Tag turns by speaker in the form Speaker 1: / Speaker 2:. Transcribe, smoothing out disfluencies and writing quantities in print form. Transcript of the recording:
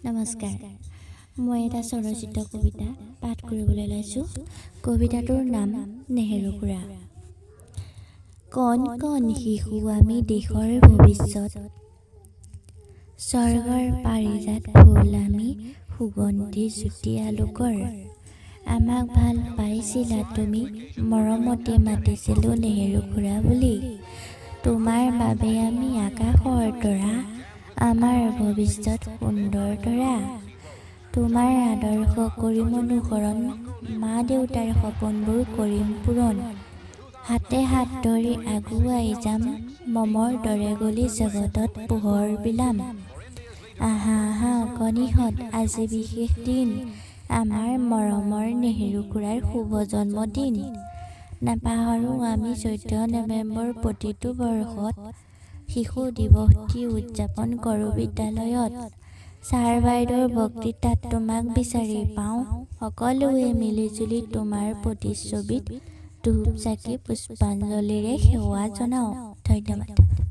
Speaker 1: নমস্কাৰ, মই এটা স্বৰচিত কবিতা পাঠ কৰিবলৈ লৈছোঁ। কবিতাটোৰ নাম নেহেৰু খুৰা। কণ কণ শিশু আমি, দেশৰ ভৱিষ্যত। স্বৰ্গৰ পাৰিজাত ফুল আমি, সুগন্ধি জ্যোতি আলোকৰ। আমাক ভাল পাইছিলা তুমি, মৰমতে মাতিছিলোঁ নেহেৰু খুৰা বুলি। তোমাৰ বাবে আমি আকাশৰ তৰা, আমাৰ ভৱিষ্যত সুন্দৰ তৰা। তোমাৰ আদৰ্শ কৰিম অনুসৰণ, মা দেউতাৰ সপোনবোৰ কৰিম পূৰণ। হাতে হাত ধৰি আগুৱাই যাম, মমৰ দৰে গলি জগতত পোহৰ বিলাম। আহা আহা অকণিহঁত, আজি বিশেষ দিন, আমাৰ মৰমৰ নেহেৰু খুৰাৰ শুভ জন্মদিন। নাপাহৰোঁ আমি 14 নৱেম্বৰ, প্ৰতিটো বৰ্ষত শিশু দিৱসটি উদযাপন কৰোঁ বিদ্যালয়ত। ছাৰ বাইদেউৰ বক্তৃতাত তোমাক বিচাৰি পাওঁ, সকলোৱে মিলিজুলি তোমাৰ প্ৰতিচ্ছবিত ধূপ চাকি পুষ্পাঞ্জলিৰে সেৱা জনাওঁ। ধন্যবাদ।